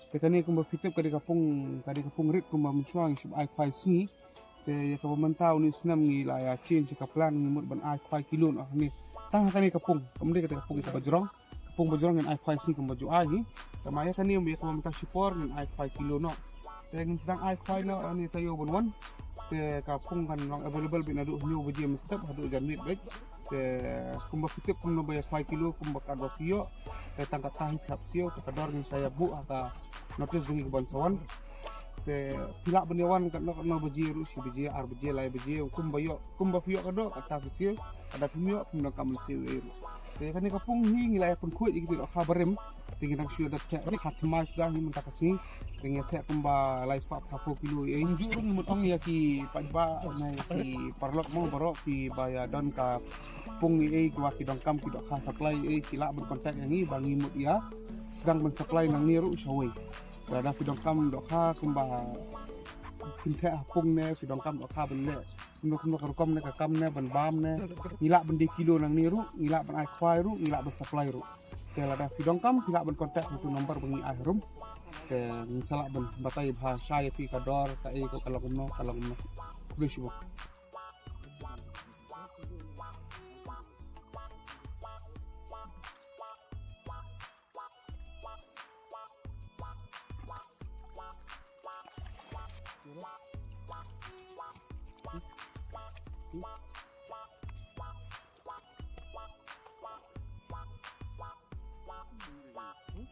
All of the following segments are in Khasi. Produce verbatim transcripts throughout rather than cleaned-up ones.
Te kane kumba phi tip ka dei ka pung, ka dei ka pung rit kumba mynshuwa ngi shim ai khwai sngi. Te ïa kaba mynta une u snem ngi la ïa change ka plan, ngi mut ban ai khwai kilo noh hangne. Tang ha kane ka pung, kam dei kata ka pung ïa kaba jrong. Ka pung ba jrong ngin ai khwai sngi kumba ju ai hi. Tangba ïa kane ïa kaba mynta shipor ngin ai khwai kilo noh. Te ngin sdang ai khwai noh hangne taïew ban wan. Te ka pung kan long available beit naduh hynñiew baje mynstep haduh janmiet beit. Te kumba phi tip kumno ba ïa khwai kilo kumba katba phi ïoh. Te tang katta hi phi hap siew, te ka dor ngin sa ïa buh ha ka notice jong ngi kaban sa wan. Te phi lah ban ïa wan katno katno baje ruh, shi baje, ar baje, lai baje, kumba ïoh, kumba phi ïoh ka doh katta phi siew, lada phim ïoh phim donkam ban siew ei ruh. Te kane ka pung hi ngi la ïa pynkhuid ïa ki dohkha barim. Te ngi dang shu ïa dep theh ha thymmai shuwa hi mynta ka sngi. Te ngi ïa theh kumba lai spah phra phew kilo ei. Kumjuh ruh ngi mut ong ïa ki paidbah ne ki paralok mo baroh kiba ïa don ka pung ei ei kiba ki donkam ki dohkha supply ei ei, ki lah ban contact ïa ngi ba ngi mut ïa sdang ban supply nangne ruh shawei. Lada phi donkam dohkha kumba pyntheh ha pung ne phi donkam dohkha ban leh kumno kumno ka rukom ne ka kam ne ban bam ne, ngi lah ban die kilo nangne ruh, ngi lah ban ai khwai ruh, ngi lah ban supply ruh. Te lada phi donkam phi lah ban contact ha utu u number ba ngi ai harum. Te ngin sa lah ban batai bha sha ïa phi ka dor kaei ko ka long kumno ka long kumno. Khublei shibun.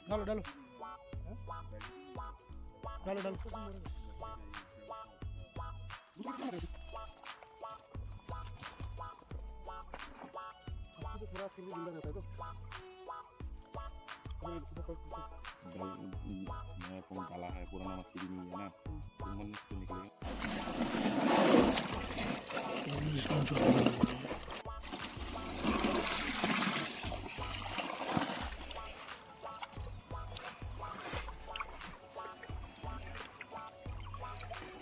Dalo, dalo. Dalo, dalo. Dal, mm, मैं कौन काला है, पुराना मस्ती भी नहीं है ना। तो मन तो निकलेगा।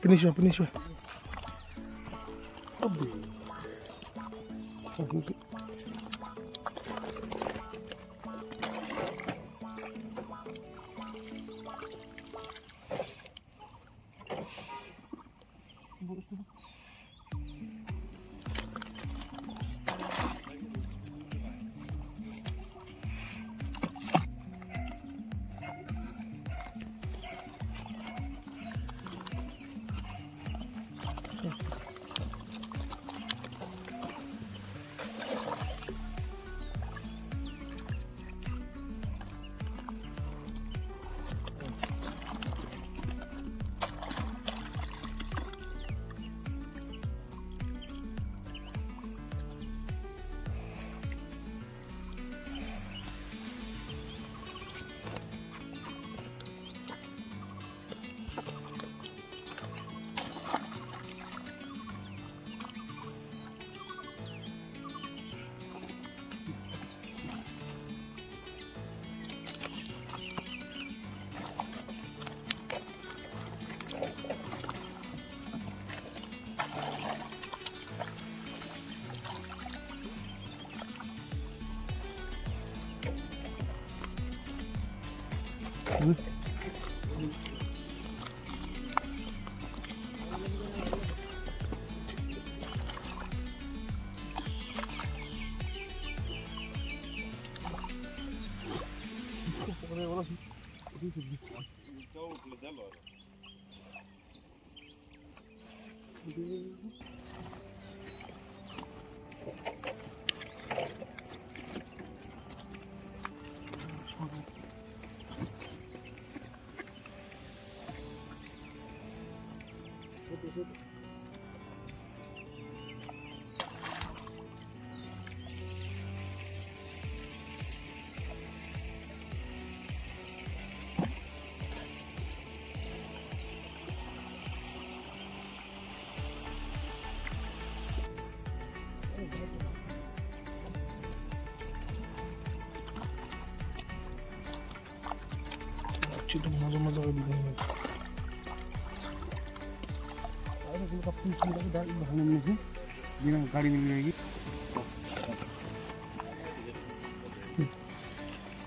Finish wah, finish wah. Aduh.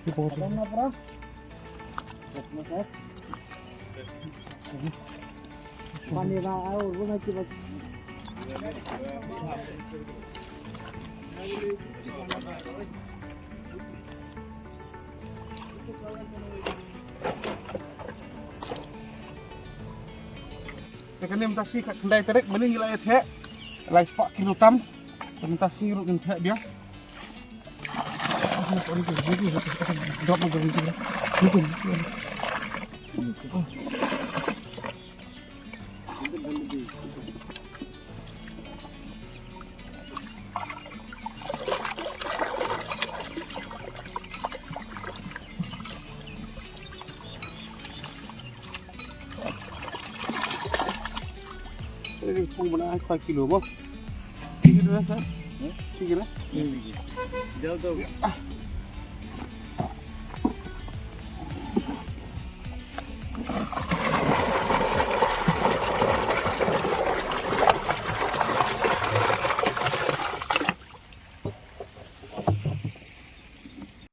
Te kane mynta shi ka khyndai tarik mynne ngi la ïa theh lai spah kilo tam. Te mynta shi ruh ngin theh biang. Drop ma. Ini pung mana kilo mo? Kilo na sa? Kilo na? Jal do.